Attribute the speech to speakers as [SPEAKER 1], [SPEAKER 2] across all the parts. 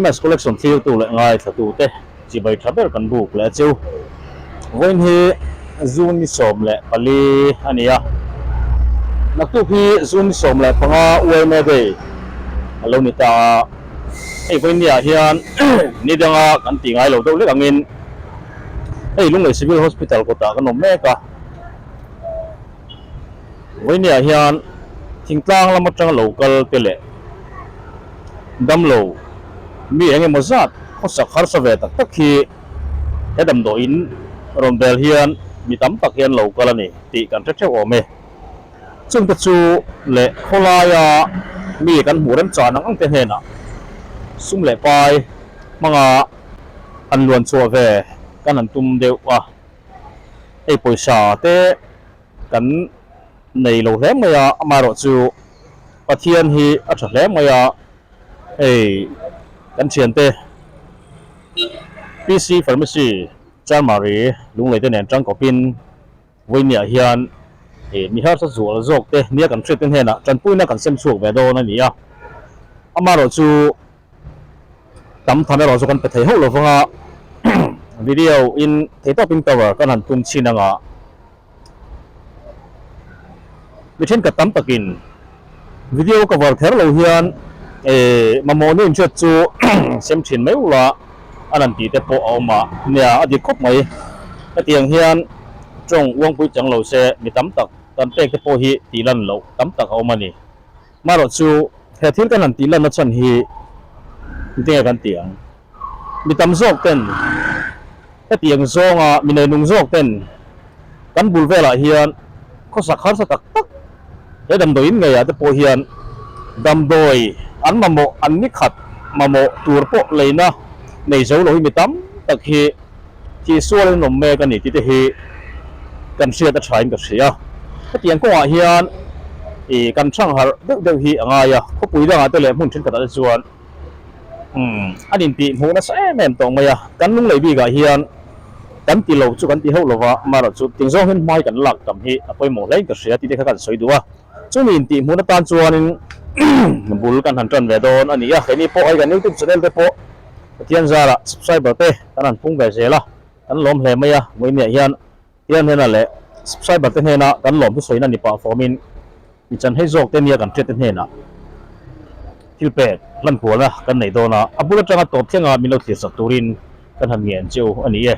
[SPEAKER 1] MS Collection thlirtu leh ngaithlatute chibai tha ber kan buk leh a cheu. Vawiin hi June ni 14 a ni a, naktuk hi June ni 15 Uaime Day a lo ni ta a. Hei vawiin niah hian ni danga kan tih ngai lo deuh lek angin hei Lunglei Civil Hospital kawtah kan awm mek a. Vawinia hian thingtlang lam atanga lo kal te leh damlo mi eng emaw zat khawsak harsa ve tak tak hi he damdawiin rawn bel hian mi tam tak hian lo kal a ni tih kan hre theuh awm e. Chungte chu leh khawlaia mi kan hmuh remchan ang ang te hnenah sum leh pai hmanga han luan chhuah ve kan han tum deuh a, hei pawisa te Kan nei lo hle mai a, amaherawhchu Pathian hi a tha hle mai a, hei kan thiante PC Pharmacy Chanmari Lunglei te nen tangkawpin Vawinia hian mi harsa zual zawk te nia kan hriat te hnenah tanpuina kan sem chhuak ve dawn a ni a, amaherawhchu tam tham erawh chu kan pe thei hauh lo vang a, video in theihtawpin cover kan han tum chhin ang a. Mi thenkhat tam takin video cover kher lo hian eh mamawh ni inhriat chu sem thin mai ula a rawn tih te pawh a awm a, nia a dik khawp mai. Hetiang hian tawng uangpui chang lo se mi tam tak kan pek te pawh hi tih lan loh tam tak a awm a ni. Marawh chu he thil kan han tih lanna chhan hi engtinge kan tih ang? Mi tam zawk ten hetiang zawnga mi neinung zawk ten kan bul velah hian khawsak harsa tak tak he damdawiin ngeiah te pawh hian damdawi an mamawh an ni khat mamawh tur pawh leina nei zo lo hi mi tam tak hi thih sual in awm mek a ni tih te hi kan hriat a thain ka hria. Hetiang kawngah hian ih kan thangharh deuh deuh hi a ngai a, khawpui dangah te leh hmun thenkhatah te chuan Umm, an intih hmuh nasa em em tawh mai a, kan lunglei bikah hian kan ti lo chu kan ti hauh lo va, amaherawh chu ting zawng hian hmai kan lak tam hi a pawimawh hlein ka hria tih te kha kan sawi duh a, chumi intih hmuhna tan chuanin bul kan han tan ve dawn a ni a, keini pawh hei kan youtube channel te pawh Pathian zarah subscriber te kan han pung ve zel a, kan lawm hle mai a, Muiniah hian Hian hnena leh subscriber te hnena kan lawm thusawiin a ni pah fawmin mi chan hei zawk te nia kan hriat te hnenah thil pek hlan kualna kan nei dawn a, a bul atanga tawp thlenga min lo thlir sak turin kan han ngen che u a ni e.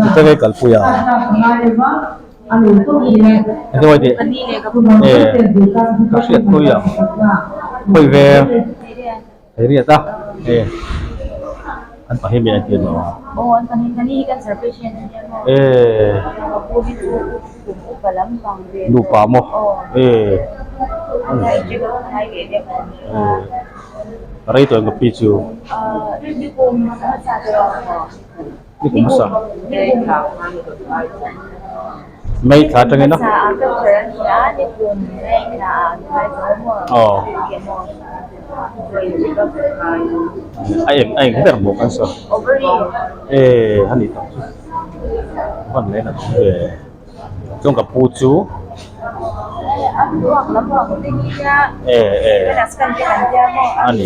[SPEAKER 1] Ute nge kalpui a? Enge mawi tih? E ka hriat pui ang. Khawi ve thei riat a e an pahnih mi an ti lo a. E nupa maw e Rei tawh ka pi chu. Ni kum hmasa. May thla atangin a. Aw. A eng a eng ber bawk an sawi. E a ni tak chu. Van leh na chu e. Chuan ka pu chu e e a ni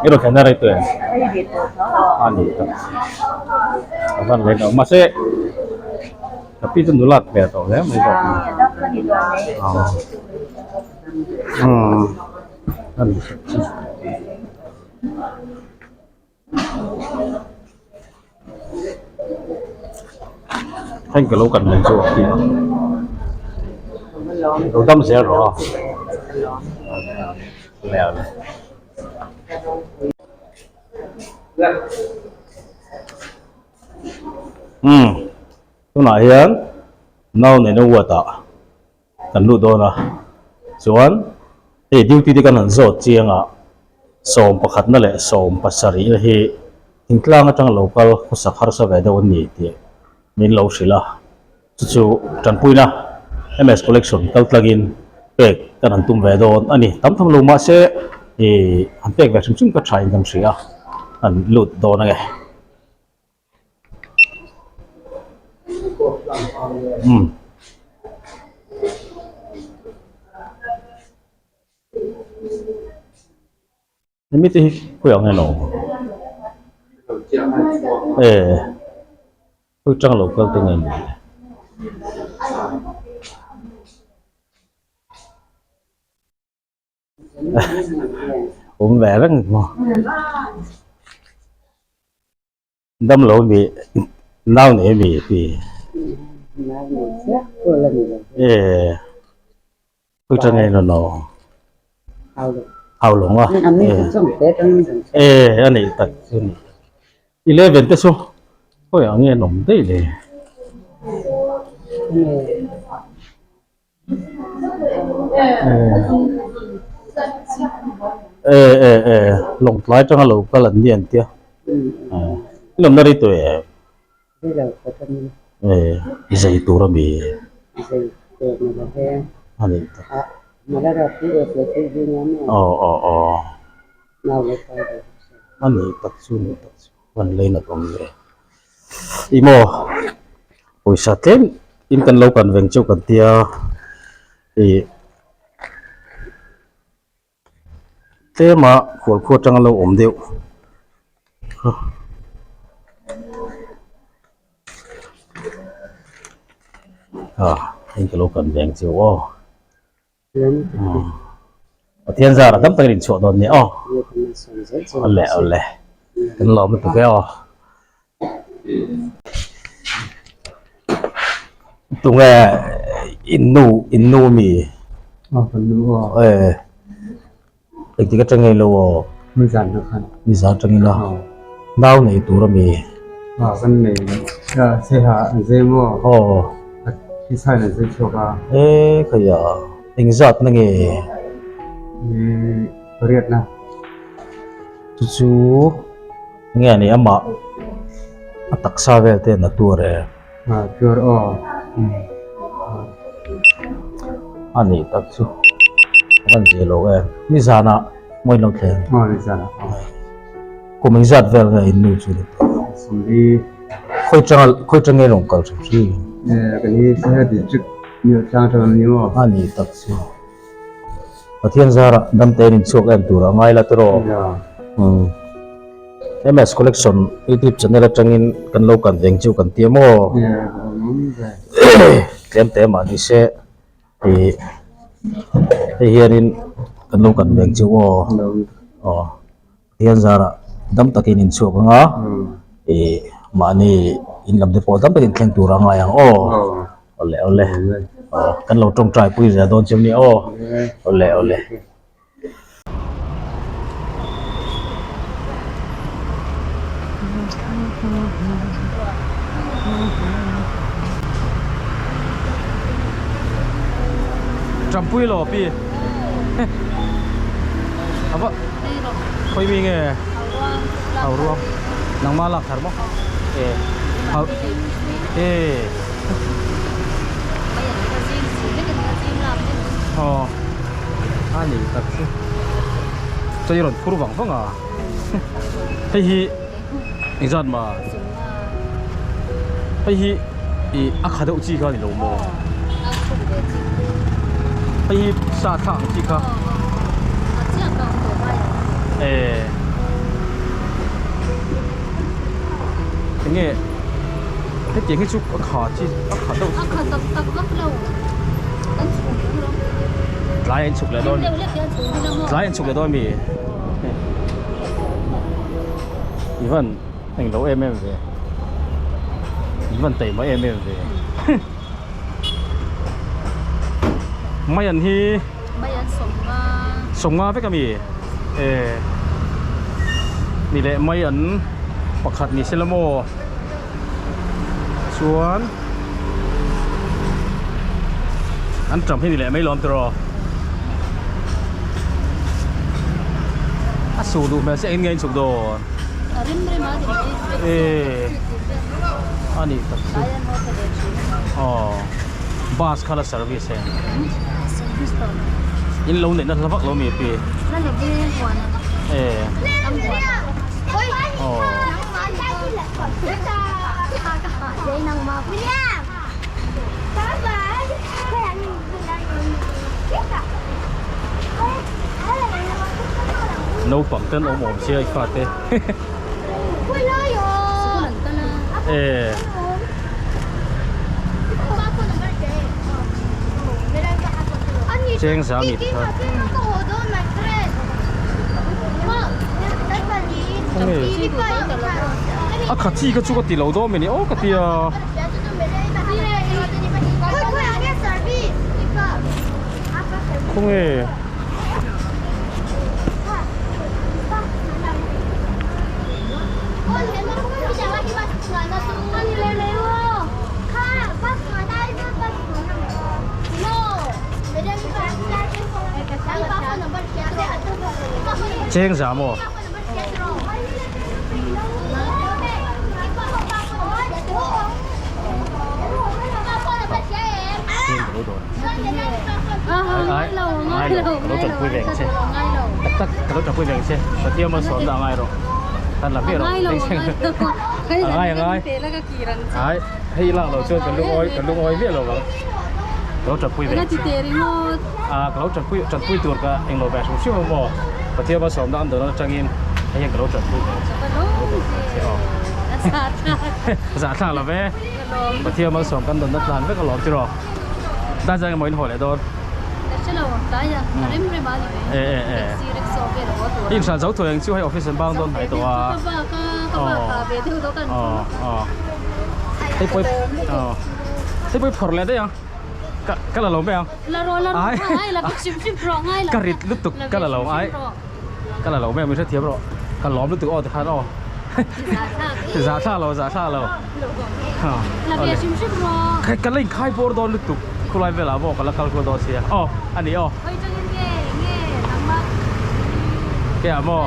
[SPEAKER 1] i rawn thlen na rei tawh em a ni tak a van leh lo mahse ka pi chu nula hmel tawh hle mai zawk umm a ni. Thank you lo kan nei chu a lo dam zel rawh a umm. Tunah hian nau neihna ward ah kan lut dawn a, chuan hei duty te kan han zawt chiang a, sawm pakhatna leh sawm pasarih na hi thingtlang atanga lo kal khawsak harsa ve deuh an ni tih min lo hrilh a, chu chu tanpuina MS collection kal tlangin pek kan han tum ve dawn a ni. Tam tham lo mahse ih han pek ve hrim hrim ka tha in kan hria a, an lut dawn ange. Umm. Hemi te hi khawi ang emaw e khawi tang lo kal te nge ni le. Awm ve reng maw. Dam lo mi nau nei mi ti.
[SPEAKER 2] Nau nei chiah pawh la ni lo.
[SPEAKER 1] E khawi tang nge no.
[SPEAKER 2] Hau lo.
[SPEAKER 1] Hau lo nga.
[SPEAKER 2] An ni chu chung te tang ni.
[SPEAKER 1] E a nei tak chu ni. 11 te chu khawi ang nge an awm daih le. E e e lawngtlai atanga lo kal an ni an tia i lawmna rei tawh em e i zei tur ami a nih tak aw aw aw a nih tak chu nih tak chu van lei nat awm ve. Ih maw pawisa tlem in kan lo kan veng chauh kan tia ih tlema khual khuat atanga lo awm deuh ah hei ka lo kan veng chauh aw. Pathian zara dam takin inchhuah dawn nia aw. Awle awle kan lawm lutuk e aw. Tunge innu innu mi?
[SPEAKER 3] Aw kan nu aw.
[SPEAKER 1] E engtik atang nge lo aw?
[SPEAKER 3] Nizan atang khan.
[SPEAKER 1] Nizan atangin a nau nei tur ami?
[SPEAKER 3] Aw kan nei seha an zem aw.
[SPEAKER 1] Aw.
[SPEAKER 3] Thi sain an zem chhuak a.
[SPEAKER 1] E khaia engzat na nge?
[SPEAKER 3] Pariatna.
[SPEAKER 1] Chu chu nge a nih amah a taksa vel te na tuar e.
[SPEAKER 3] A tuar aw.
[SPEAKER 1] A nih tak chu a van zia lo em. Nizanah mawi lo thleng.
[SPEAKER 3] Aw nizanah aw.
[SPEAKER 1] Kum engzat vel nge in nu chu ni tawh?
[SPEAKER 3] Sawmli.
[SPEAKER 1] Khawi tanga khawi tanga nge rawn kal hrim hrim?
[SPEAKER 3] Kan hi Saiha district New tlang atang an ni maw?
[SPEAKER 1] A nih tak chu. Pathian zarah damtein inchhuak em tur a ngai la tiraw? Umm. MS Collection YouTube channel atangin kan lo kan veng chu kan tia maw? Tlem te mah ni se ih hei hianin kan lo kan veng chu aw. Aw. Pathian zarah dam takin inchhuak ang a, ih mahni in lam te pawh dam takin thleng tur a ngai ang aw. Awle awle. Aw kan lo tawngtai pui zel dawn chiang nia aw. Awle awle. Champui lo pi ava khawi mi nge hau ruang nangma lak thar maw e hau e aw a ni tak chu chei rawn phur vang vang a hei hi engzat mah hei hi ih a kha deuh chi kha a ni lo maw hei hi sa thla ang chi kha e enge hetiang hi chu a kha chi a kha deuh chi tlai an chhuk leh dawn tlai an chhuk leh dawn mi i van eng lo em em ve i van taima em em ve mai an hi sawmnga vek ami e ni leh mai an pakhat ni se la maw chuan. Anṭam hi ni leh mai lawm tiraw? A suh duh hmel si engin nge a inchuk dawn? Ee a nih tak chu aw bus kha la service e in lo neihna hla vak lo mi pi ee aw. Naupang ten awm awm sia i fate e cheng za mi te kha a kha chi kha chu ka ti lo dawn mini aw ka tia. Khawnge? Cheng za maw? Hei lak lo chuan kan lungawi kan lungawi miah lo ang ka lo tanpui ve a ka lo tanpui tanpui tur ka englo ve hrim hrim a maw Pathian malsawmna an dawn atangin hei hian ka lo tanpui ve zahthlak lo ve Pathian malsawm kan dawnna tlan vek alawm tiraw dan zan emaw in haw leh dawn e e e i inhran zo thuai ang chu hei office an bang dawn hnai tawh a aw aw hei pawh aw hei pawh i phawrh leh daih ang ka ka la lo mai ang ai ka rit lutuk ka la lo ai ka la lo mai ang min hrethiam rawh ka lawm lutuk aw tikhan aw zahthlak lo zahthlak lo ka la inkhai bawr dawn lutuk khulai velah pawh ka la kal kual dawn sia aw a ni aw ke ah maw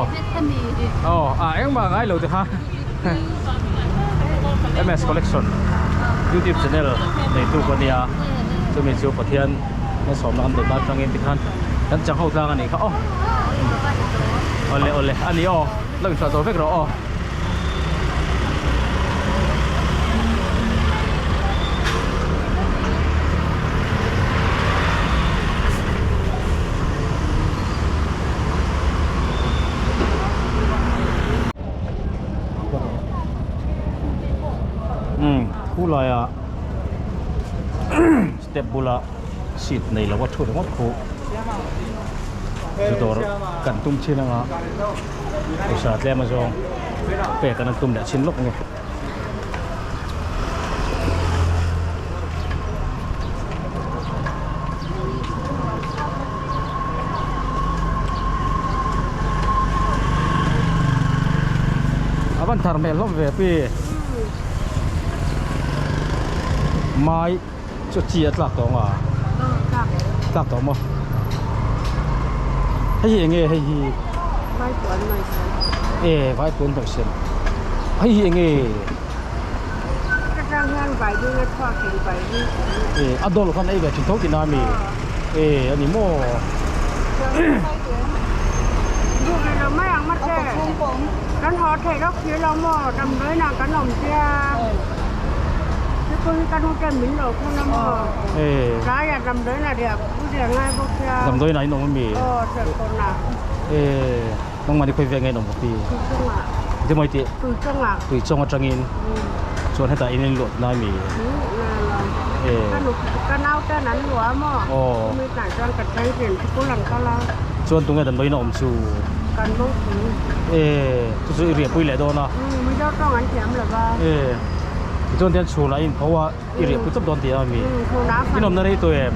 [SPEAKER 1] aw a engmah ngai lo tikhan MS Collection YouTube channel neitu ka nia chumi chu Pathian malsawmna kan dawt atangin tikhan kan chang ho tlang a nih kha aw awle awle a ni aw lo inhruai zo vek rawh aw. Umm khu laia step bula seat nei lo a thu ringawt khu zu dawr kan tum chin anga pawisa tlem a zawng pek an tum leh chin lawk a ni. A van thar hmel hlawm ve pi mai chu chi a tlak tawh ang a tlak tawh maw hei hi enge hei hi e vai puan hnawih sen hei hi enge E a dawl khan ei ve thin tho tihna ami e a ni maw. E damdawi in awm ami e nangmah ni khawi vel nge in awm bawk pi emaw i tih. Tuichawng atangin chuan hetah in in luah lai mi aw chuan tunge damdawiin a awm chu e chu chu i riah pui leh dawn a e tichuan tian chhunah i inpho a i riah pui chawp dawn tih a mi in awmna rei tawh em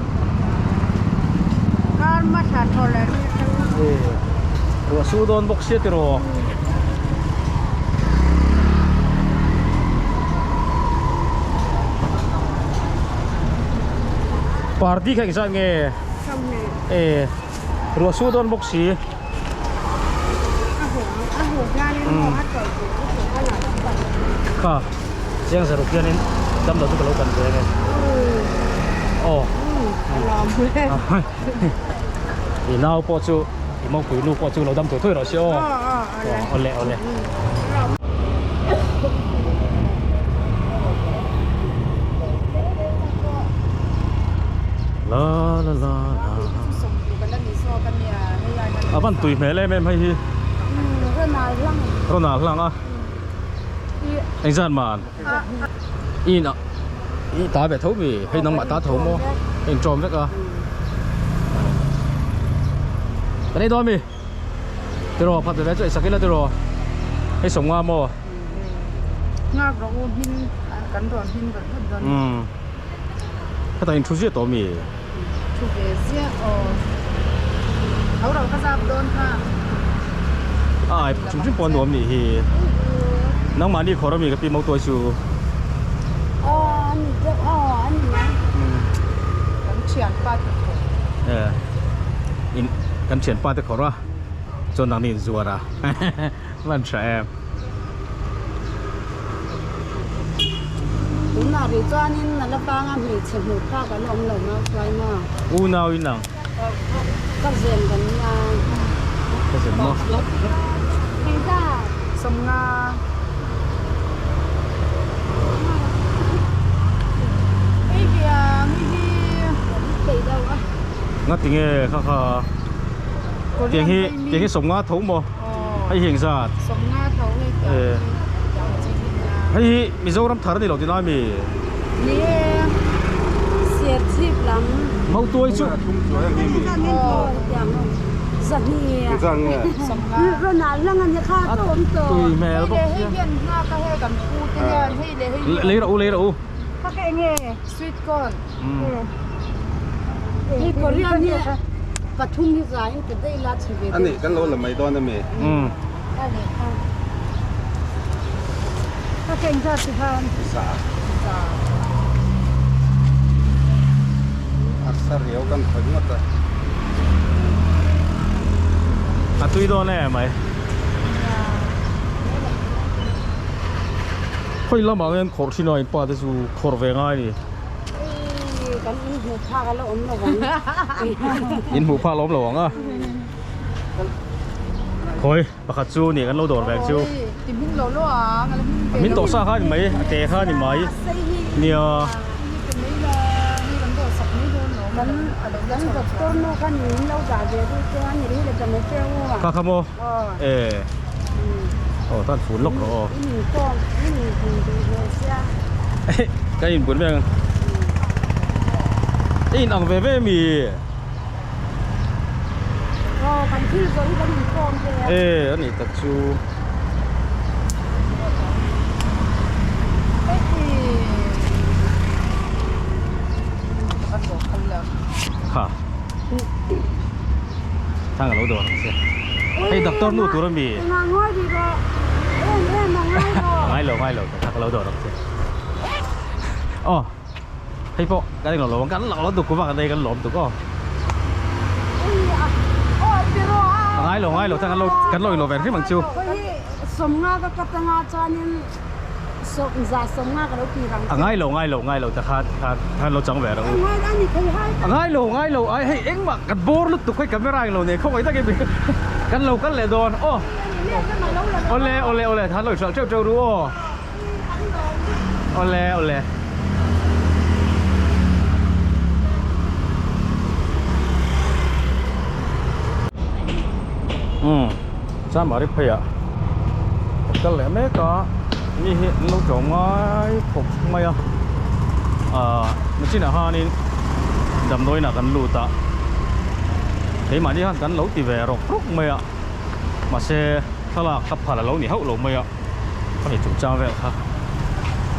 [SPEAKER 1] e ruah su dawn bawk sia tiraw. Pa. Party kha engzat nge? E ruah su dawn bawk si. Kha chiang zaruk hianin damlo chu ka lo kan ve ange. Aw. I nau pawh chu i mawpui nu pawh chu lo dam thui thui rawh se aw. Awle awle. La la la la. A van tui hmel em em hei hi. Ronal hlang a. Engzat man. In a i ta ve tho mi hei nangmah ta tho maw hei in tawm vek a. Kan ei dawn mi. Tiraw phat ve ve chu ei sak ila tiraw hei sawmnga maw.
[SPEAKER 4] Nghak rawh u hmin kan rawn hmin vat vat dawn.
[SPEAKER 1] Umm hetah in thu ziah tawh mi.
[SPEAKER 4] Thu ve ziah aw. Tho ro ka zap dawn kha.
[SPEAKER 1] A ai chum chum pawh a nuam nih hi. Nangmahni khawr ami ka pi mautuai chu.
[SPEAKER 2] Aw ani deuh aw ani mai.
[SPEAKER 4] Kan thianpa te khawr.
[SPEAKER 1] E in kan thianpa te khawr a chuan nangni in zuar a van tha em.
[SPEAKER 2] Tunah rih chuanin a la panga hmeichhe hmuh phak an awm lo mautuai maw.
[SPEAKER 1] Unau in ang.
[SPEAKER 2] Ka zen kan nia.
[SPEAKER 1] Ka zen maw?
[SPEAKER 4] Sawmnga. Hei hian hei hi
[SPEAKER 1] Nga tinge kha kha tiang hi tiang hi sawmnga tho maw? Hei hi engzat?
[SPEAKER 4] Sawmnga tho hei tiang hi tiang chi hi nia.
[SPEAKER 1] Hei hi Mizoram thar a ni lo ti lai mi?
[SPEAKER 2] Ni e, Serchhip lam.
[SPEAKER 1] Mautuai chu. Tui hmel bawk sia. Lei rawh u lei rawh u.
[SPEAKER 4] Sweet corn.
[SPEAKER 3] Ani kan lo la mai dawn ami. Arsa riau kan khawih ngawt a.
[SPEAKER 1] A tui dawn em mai. Khawi lamah hian khawrh thin a in pa te chu khawrh ve ngai a ni.
[SPEAKER 2] Kan in hmuh phak a la awm lo ang.
[SPEAKER 1] In hmuh phak a la awm lo ang a. Khawi pakhat chu nih kan lo dawr vek chu.
[SPEAKER 4] Ti hmin lo lo ang a la hmin ve
[SPEAKER 1] Hmin tawh sa kha a ni mai a te kha a ni mai nia. Kha kha maw e aw tan fun lawk rawh aw. Ka inbun mek ang i in ang ve ve mi.
[SPEAKER 2] Aw kan thil zawh hi kan inkhawm ve a.
[SPEAKER 1] E a nih tak chu. Kha. Thang a lo dawr ang che. Hei doctor nu tur a mi.
[SPEAKER 2] Engah ngawi rih rawh. Em em a ngai rawh.
[SPEAKER 1] A ngai lo ngai lo kha ka lo dawr ang che. Aw. Hei pawh kan englo lo ang kan lo duk vak a nei kan lawm tuk aw. A ngai lo ngai lo chuan kan lo kan lo inlo ve hrim ang chu.
[SPEAKER 2] Sawmnga ka cut anga chuanin sawmza sawmnga ka lo ti rang
[SPEAKER 1] A ngai lo ngai lo ngai lo ta khan khan khan lo chang ve rang u. A ngai lo ngai lo ai hei engmah kan bawr lutuk hei camera englo nei khawngaih takin kan lo kal leh dawn aw. Awle awle awle than lo inhralh teuh teuh ru aw. Awle awle. Umm Chamari phei ah kan kal leh mek a mi hi an lo tlawm ngai khawp mai a ah nachinah khanin damdawiin ah kan lut a keimahni khan kan lo ti ve rawk rawk mai a mahse thlalak ka phal a lo ni hauh lo mai a. Hemi chungchang vel kha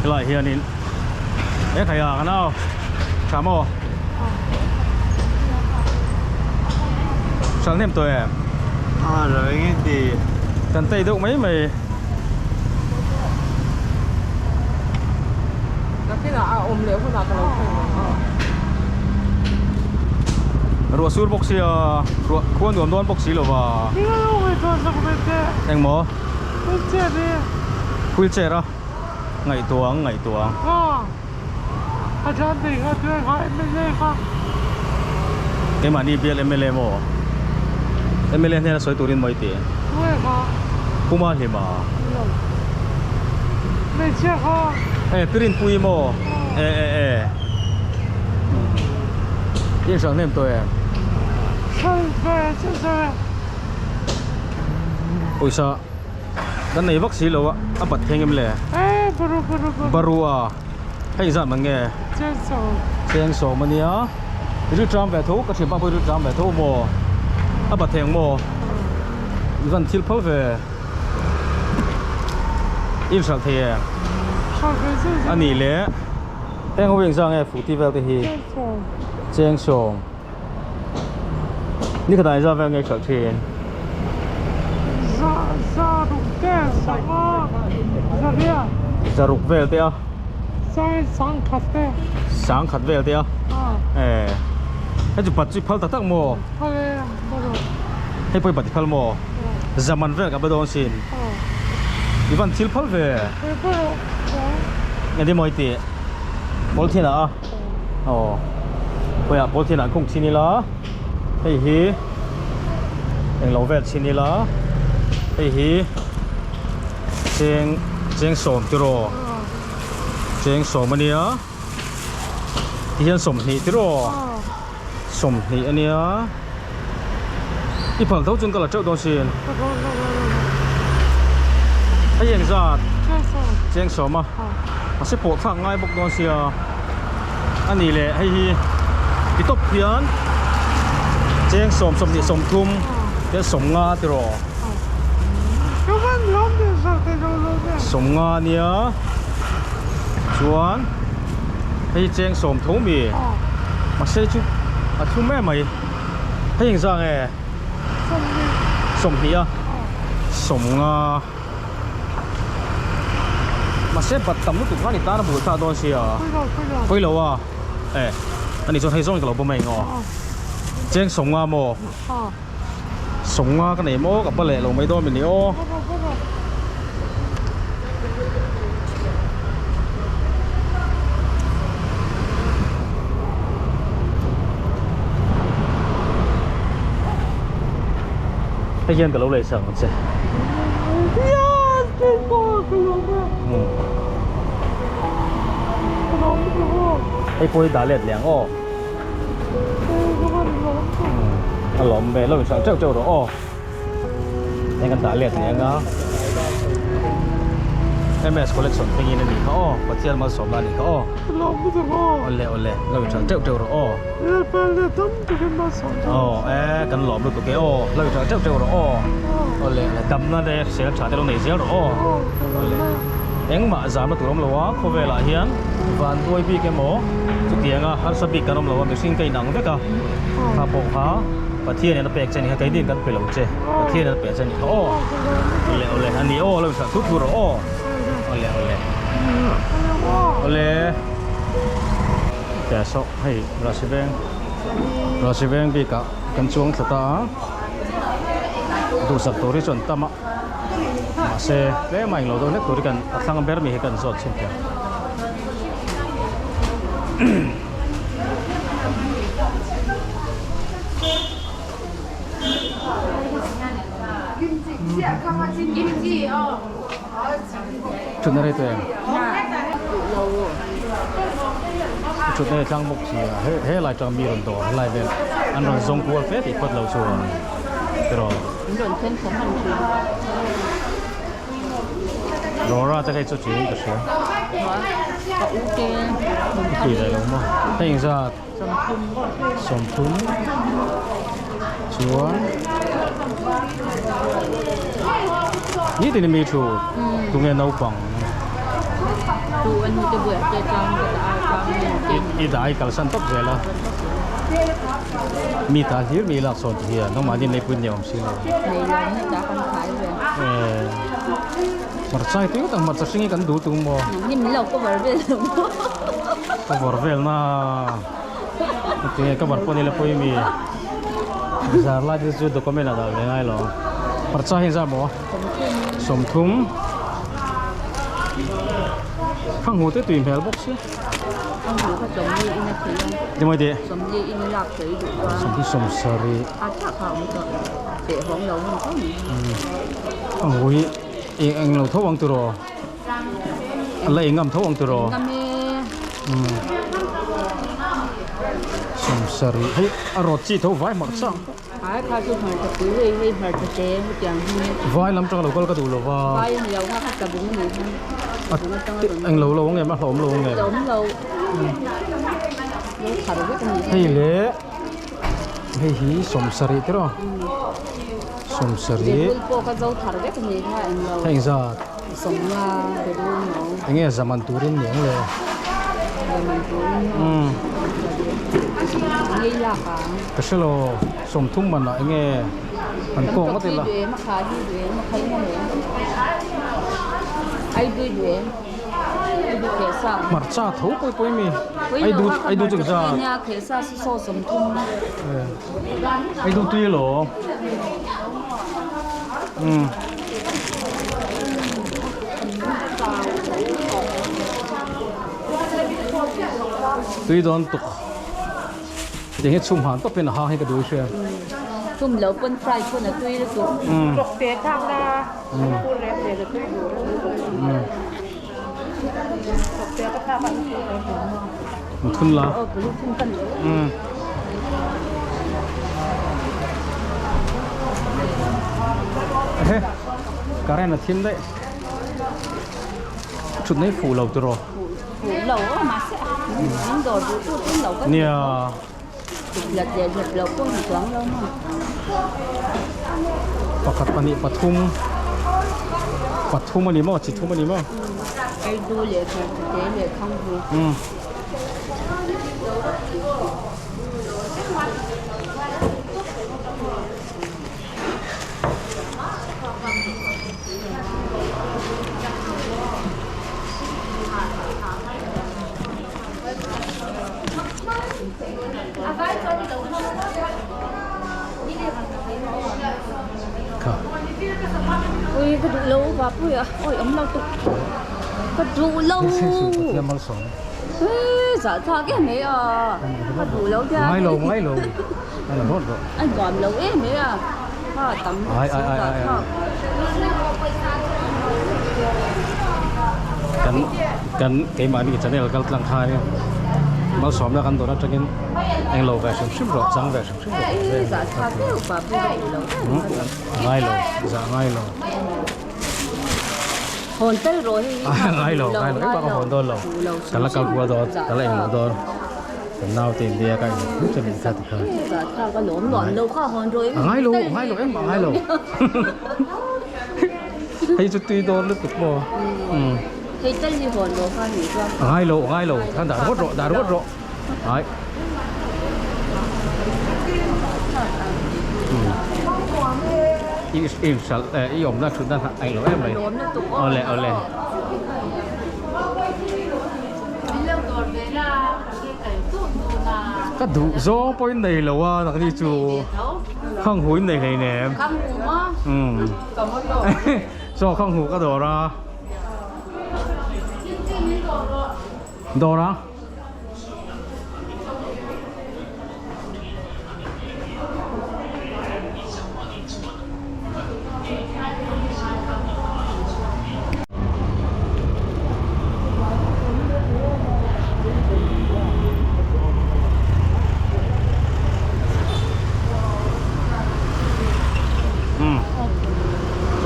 [SPEAKER 1] helaiah hianin he khai ah kan au tha maw hral hnem tawh em
[SPEAKER 3] a lo eng e ti
[SPEAKER 1] kan tei deuh mai mai
[SPEAKER 4] nakinah a awm leh hunah ka lo thleng ang.
[SPEAKER 1] Ruah sur bawk sia ruah khua nuam dawn bawk si lo va. Engmaw? Wheelchair a ngaihtuah ang ngaihtuah ang. Keimahni bial mla maw? Mla hnena sawi turin maw i ti? Puma hlima. E Pirinpui maw? E e e. I inhralh hnem tawh em? Pawisa kan nei vak si lo a, a bat theng em le? Baru a, hei zat man nge? Cheng sawm a nia, rilṭam ve tho, ka thianpa pawh hi rilṭam ve tho maw? A bat theng maw? I van thil phal ve. I inhralh thei em? A nih leh heng ho hi engzah nge fuh tih vel te hi? Cheng sawm. Ni khatah engzah vel nge i hralh thin? Zaruk vel te a. Sangkhat vel te a. Eh. Hei chu pat chu i phal tak tak maw? Hei pawh i pat i phal maw? Zaman vel ka be dawn sin. I van thil phal ve. Engtin maw i tih? Polythene ah a. Aw. Khawiah polythene ah an khung chhin ila. Hei hi englo vel chhin ila. Hei hi cheng cheng sawm tiraw. Cheng sawm ania. Tihian sawmhnih tiraw. Sawmhnih ania. I phal tho chuan ka la teuh dawn sin. Hei eng zat? Cheng sawm a. Mahse pawh thlak ngai bawk dawn sia. A nih leh hei hi ti tawp hian cheng sawm sawmhnih sawmthum te sawmnga tiraw. Sawmnga ania chuan hei hi cheng sawm tho mi. Mahse chu a thlum em mai. Hei engzah nge? Sawmhnih a sawmnga mahse bat tam lutuk khan i tan a bul thlak dawn sia pawi lo a e ani chuan hei zawng in ka lo bawm a eng aw cheng sawmnga maw sawmnga ka nei maw ka pa leh lo mai dawn mini aw. Hei hian ka lo lei sak ang che. Hei pawh hi dah let leh ang aw. A lawm ve lo inhralh teuh teuh rawh aw. Heng kan dah let leh anga MS collection thlengin a nih kha aw Pathian malsawmna a nih kha aw awle awle lo inhralh teuh teuh rawh aw aw e kan lawm lutuk e aw lo inhralh teuh teuh rawh aw awle awle damna te hrisel tha te lo nei zel rawh aw awle engmah zamna tur awm lo a khawvelah hian vanduai bik emaw chutianga harsa bik kan awm lo a mihring ka inang vek a kha pawh kha. Pathian in a pek che a ni kha keini in kan pe lo che Pathian in a pe che a ni kha aw awle awle a ni aw lo inhralh thut thut rawh aw awle awle awle tia saw hei Rasi veng Rasi veng bik ah kan chuang thla ta a duhsak tur hi chu an tam a mahse tlem a englo deuh hlek tur hi kan a thlang ber mi hi kan zawt chhin thei ang. Thutna rei tawh em? Thutna hi tlang bawk si a, he lai tang mi rawn dawr helai vel an rawn zawng kual fe tih phawt lo chuan tiraw. Laura te khi chu tih ka hria. Tui leh lo maw? Hei engzat? Sawmthum. Chuan nitin in mi thu tunge naupang. I dah i kalsan tawp zel a. Mi ta hlir mi lak sawn ti hian nangmahni leipui ni awm si lo. Hmarcha hi tui tak hmarcha hring hi kan duh tum maw?
[SPEAKER 4] Ni min lo cover vel lo maw?
[SPEAKER 1] Cover vel na. Tinge cover pawh ni la pawi mi. Zar lai te chu document ah dah ve ngai lo. Hmarcha hi engzat maw? Sawmthum. Khang hu te tui hmel bawk si.
[SPEAKER 4] Khang hu kha sawmli in a thei a.
[SPEAKER 1] Eng maw tih?
[SPEAKER 4] Sawmli in a lak thei duh chuan.
[SPEAKER 1] Sawmthum sawmsarih.
[SPEAKER 4] A thlak kha a awm tawh. Teh hawng lo hun tho mai.
[SPEAKER 1] Khang hu hi eng eng lo tho ang tiraw? A la engam tho ang tiraw?
[SPEAKER 4] Engam e.
[SPEAKER 1] Sawmsarih hei a rawt chi tho vai hmarcha.
[SPEAKER 4] Ai kha chu hmarcha pui hei hei hmarcha te hetiang hi.
[SPEAKER 1] Vai lam tang lo kal ka duh lo va.
[SPEAKER 4] Vai a ni lo kha kha tlabung a ni kha. Tlabung atang a rawn.
[SPEAKER 1] Eng lo lo ang em a hlawm lo ang em?
[SPEAKER 4] Hlawm lo. Lo thar vek a ni.
[SPEAKER 1] Hei le hei hi sawmsarih tiraw? Sawmsarih.
[SPEAKER 4] Bebul pawh kha zo thar vek a ni kha eng lo.
[SPEAKER 1] Hei engzat?
[SPEAKER 4] Sawmnga bebul no.
[SPEAKER 1] Enge zaman turin ni ang le?
[SPEAKER 4] Zaman turin no. Ngei lak ang.
[SPEAKER 1] Ka hre lo sawmthum man ah enge an kawng ngawt ila.
[SPEAKER 4] Tam tawk hi duh em a kha hi duh em a khai ngawm em ai dui duh em ai du kheh sa.
[SPEAKER 1] Hmarcha tho pawi pawi mi ai du ai du chu za.
[SPEAKER 4] Nia kheh sa si saw sawmthum.
[SPEAKER 1] Ai du tui lo. Umm. Tui dawn tuk. Ti hi chhum han tawpin a hang hi ka duh hria.
[SPEAKER 4] Chhum lo pawn fry pawn a tui lutuk.
[SPEAKER 2] Tawk te thlak na pur rem ve la tui duh lutuk. Tawk te ka thlak a pur rem ve.
[SPEAKER 1] Thun la.
[SPEAKER 4] Aw pulu thun kan lo.
[SPEAKER 1] Ehe current a thim daih. Thut nei fuh lo tiraw.
[SPEAKER 4] Fuh lo a mahse min dawr duh tu tin lo ka
[SPEAKER 1] Nia.
[SPEAKER 4] Hlat leh hlat lo pawh ni chuang lo maw.
[SPEAKER 1] Pakhat pahnih pathum pathum a ni maw chi thum a ni maw.
[SPEAKER 4] Eidu leh hmarchate leh thanghu.
[SPEAKER 1] Umm.
[SPEAKER 4] Ui ka duh lo va pui a oi awm lo tuk ka duh lo zah thlak em mai a ka duh lo te
[SPEAKER 1] ngai lo ngai lo
[SPEAKER 4] a nuam lo em mai a kha tam
[SPEAKER 1] ai ai ai ai kan kan keimahni channel kal tlang kha nia malsawmna kan dawn atangin englo ve hrim hrim rawh chang ve hrim hrim rawh ngai lo zah ngai lo
[SPEAKER 4] hawn tel rawh hei
[SPEAKER 1] hi ngai lo ngai lo engmah ka hawn dawn lo ka la kal kual dawn ka la englo dawn kan naute in nia ka englo hrim hrim in kha ti kha
[SPEAKER 4] ka lawm nuam lo kha hawn rawh
[SPEAKER 1] ngai lo ngai lo engmah ngai lo hei chu tui dawn lutuk maw
[SPEAKER 4] hei tel hi hawn rawh kha ni chuan
[SPEAKER 1] ngai lo ngai lo khan dah rawt rawh dah rawt rawh ai i i sal i awmna thutna a englo em mai awle awle ka duh zawng pawhin nei lo a nangni chu khang hu in nei hlei nem umm chaw khang hu ka dawr a dawr a.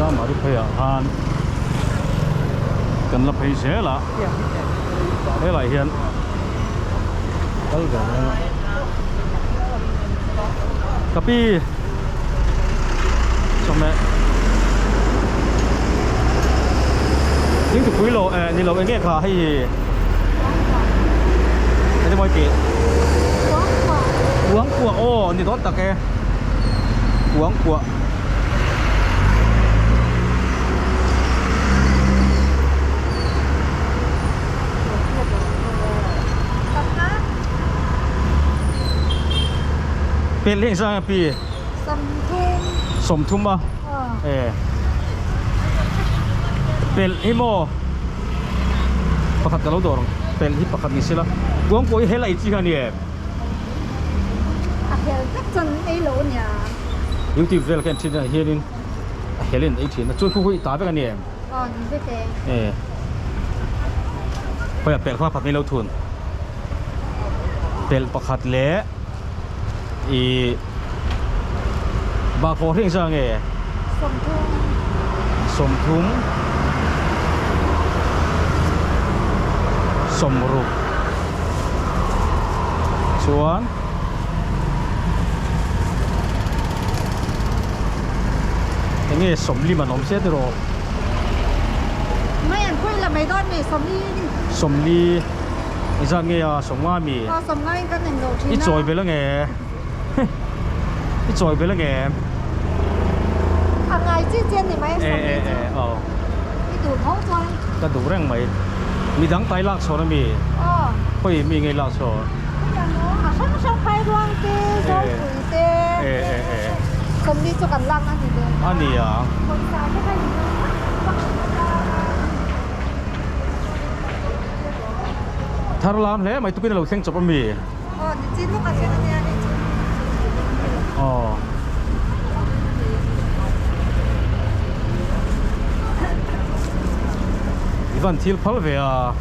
[SPEAKER 1] Chamari pheiah khan kan la phei zel a. Helai hian kal ve mai a ka pi chawhmeh thing tupui lo eh ni lo eng nge kha hei hi eng emaw tih uang kuah aw ni dawn tak e uang kuah. Pet leng sang pi.
[SPEAKER 4] Sawmthum.
[SPEAKER 1] Sawmthum a?
[SPEAKER 4] Aw.
[SPEAKER 1] E. Pelh hi maw? Pakhat ka lo dawr ang. Pelh hi pakhat ni sela. Kuangkuah hi hel a ei chi kha a ni em?
[SPEAKER 4] A hel vek chuan ei lo a nia.
[SPEAKER 1] Youtube vel ka en thin ah hianin a hel in ei thin a. Chuan khu khu i ta vek a ni em?
[SPEAKER 4] Aw ni vek e.
[SPEAKER 1] E. Khawiah pelh kha pakhat mai lo thun. Pelh pakhat leh i bakhaw hring zang nge?
[SPEAKER 4] Sawmthum.
[SPEAKER 1] Sawmthum. Sawmruk. Chuan enge sawmlim an awm sia tiraw?
[SPEAKER 4] Mai an khawi la mai dawn mi sawmli ni.
[SPEAKER 1] Sawmli engzat nge a sawmnga mi?
[SPEAKER 4] Aw sawmnga in kan englo thin a.
[SPEAKER 1] I chawi belh ange. I chawi belh ange.
[SPEAKER 4] A ngai chi chi a ni mai sawmli chu.
[SPEAKER 1] E e e aw.
[SPEAKER 4] I duh tho chuan.
[SPEAKER 1] Ka duh reng mai. Midang tai lak chhawn ami?
[SPEAKER 4] Aw.
[SPEAKER 1] Khawi mi ngei lak chhawn?
[SPEAKER 4] A hrang hrang phai ruang te, zawlpui te.
[SPEAKER 1] E e e.
[SPEAKER 4] Sawmli chu kan lak a ni ve.
[SPEAKER 1] A ni a.
[SPEAKER 4] Pawisa te kha in lak vak vak a ta.
[SPEAKER 1] Thar lam hle mai tukin a lo thleng chawp ami?
[SPEAKER 4] Aw ni chin lawk a thleng ania hei chu.
[SPEAKER 1] Aw. I van thil phal ve a,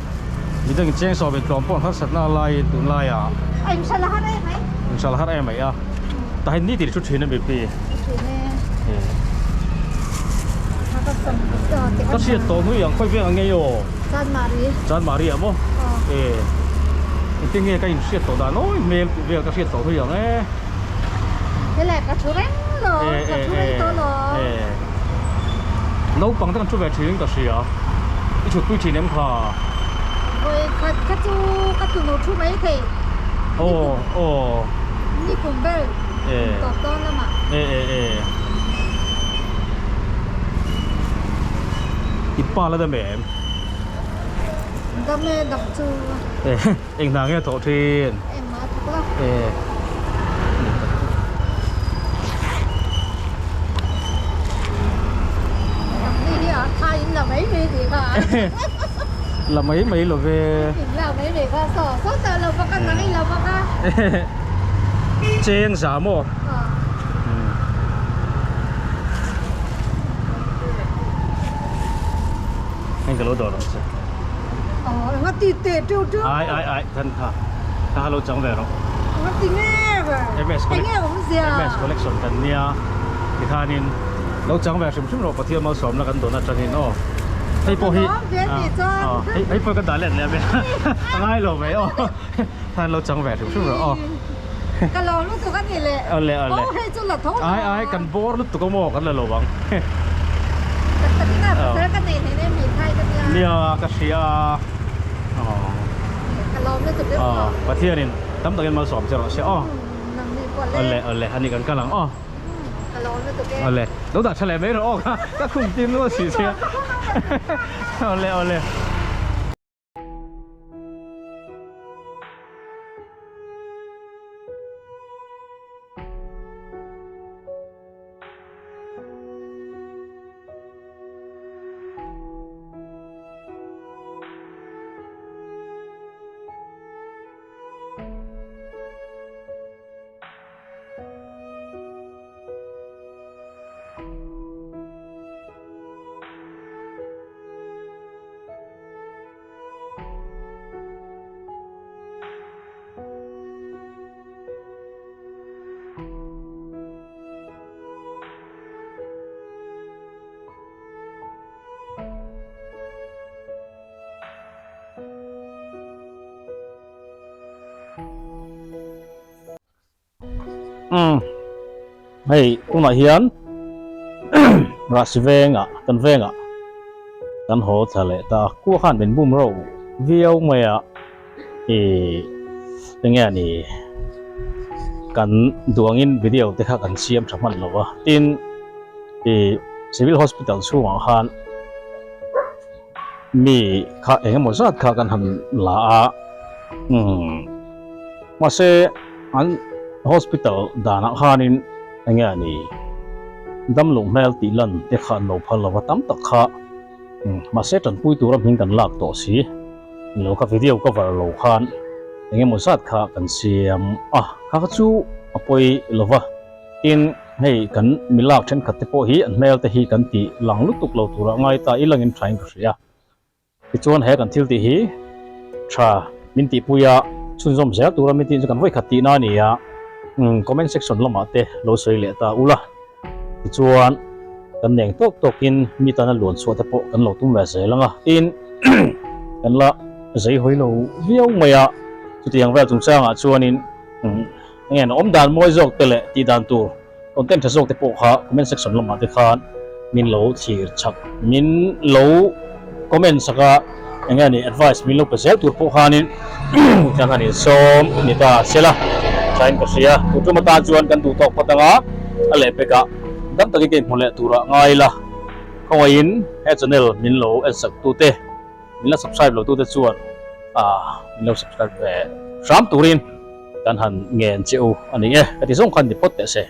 [SPEAKER 1] midang in cheng sawm in tlawm pawh an harsatna a laiin tunlaiah.
[SPEAKER 4] A inhral a har em mai.
[SPEAKER 1] Inhral a har em mai a. Tah hian ni tih thu thin a mi pi.
[SPEAKER 4] Thu thin e.
[SPEAKER 1] E. Ka hriat tawh hnui ang khawi veng ang ngei aw.
[SPEAKER 4] Chanmari.
[SPEAKER 1] Chanmari ah maw?
[SPEAKER 4] Aw.
[SPEAKER 1] E. Engtin nge ka inhriat tawh dan awi hmel tih vel ka hriat tawh hnui ang e.
[SPEAKER 4] Helai ka thu reng lo, ka thu reng tawh lo.
[SPEAKER 1] E. Naupang te kan thu ve thin in ka hria. I thutpui thin em kha?
[SPEAKER 4] Vawi khat kha chu ka tunu thu mai thei.
[SPEAKER 1] Aw aw.
[SPEAKER 4] Ni kum vel tawp dawn lamah.
[SPEAKER 1] E e e. I pa la dam em?
[SPEAKER 4] Dam e dam chu.
[SPEAKER 1] E eng hna nge a thawh thin?
[SPEAKER 4] Engmah a thawk lo.
[SPEAKER 1] E.
[SPEAKER 4] Ni hi a tha in la mai mai tih kha.
[SPEAKER 1] La mai mai lo ve.
[SPEAKER 4] In la mai mai kha saw saw ta lo bawk a nang i la bawk a.
[SPEAKER 1] Cheng za maw? Heng ka lo dawr ang che.
[SPEAKER 4] Aw enga ti teh teuh teuh.
[SPEAKER 1] Ai ai ai than kha. Kha kha lo chang ve rawh.
[SPEAKER 4] Enga ti nge ve.
[SPEAKER 1] MS
[SPEAKER 4] Enge awm zia.
[SPEAKER 1] MS collection kan nia. Tikhanin lo chang ve hrim hrim rawh Pathian malsawmna kan dawn atangin aw. Hei pawh hi hei hei pawh ka dah let leh a a ngai lo mai aw. Khan lo chang ve hrim hrim rawh aw.
[SPEAKER 4] Ka lo lutuk a ni le.
[SPEAKER 1] Awle awle.
[SPEAKER 4] Aw hei chu la tho.
[SPEAKER 1] Ai ai kan bawr lutuk a maw kan la lo ang.
[SPEAKER 4] Tak tak ina pasal ka nei hneh nen hmei thai ka nia.
[SPEAKER 1] Nia ka hria a.
[SPEAKER 4] Ka lawm lutuk deuh aw.
[SPEAKER 1] Pathianin tam takin malsawm che rawh se aw.
[SPEAKER 4] Nang ni pawh le.
[SPEAKER 1] Awle awle ani kan kal ang aw.
[SPEAKER 4] Ka lawm lutuk e.
[SPEAKER 1] Awle lo dah tha leh mai rawh aw ka khum tin luah si che a. Awle awle. Umm hei tunah hian Rasi vengah kan vengah kan haw thla leh ta kua khan min bum reuh viau mai a ih enge a ni kan duangin video te kha kan siam tha hman lo va tin ih civil hospital chhungah khan mi kha eng emaw zat kha kan han la a umm mahse an hospital danah khanin. Enge a ni? Damloh hmel tih lan te kha an lo phal lo va, tam tak kha mahse tanpui tura hming kan lak tawh si lo kha video cover lo khan eng emaw zat kha kan siam a, kha kha chu a pawi lo va, tin hei kan mi lak thenkhat te pawh hi an hmel te hi kan tih lang lutuk lo turah ngai ta ilangin thain ka hria. Tichuan he kan thil tih hi tha min tihpui a, chhunzawm zel tura min tih chu kan vawikhat tihna a ni a, comment section lamah te lo sawi leh ta ula. Tichuan kan neng tawk tawkin mi tana luan chhuah te pawh kan lo tum ve zel ang a, tin kan la zei hawi lo viau mai a, chutiang vel chungchangah chuanin eng awm dan mawi zawk te leh tih dan tur Content tha zawk te pawh kha comment section lamah te khan min lo thlir chak, min lo comment sak a, eng nge ni advice min lo pe zel tur pawh khanin kan han insawm ni ta sela thain ka hria. Tun tum atan chuan kan duh tawk phawt anga a lehpekah dam takin ka inhmu leh turah ngai ila, khawngaihin he channel min lo en sak tute. Min la subscribe lo tute chuan min lo subscribe ve hram turin kan han ngen che u a ni e. Ka ti zawng khan ni phawt teh se.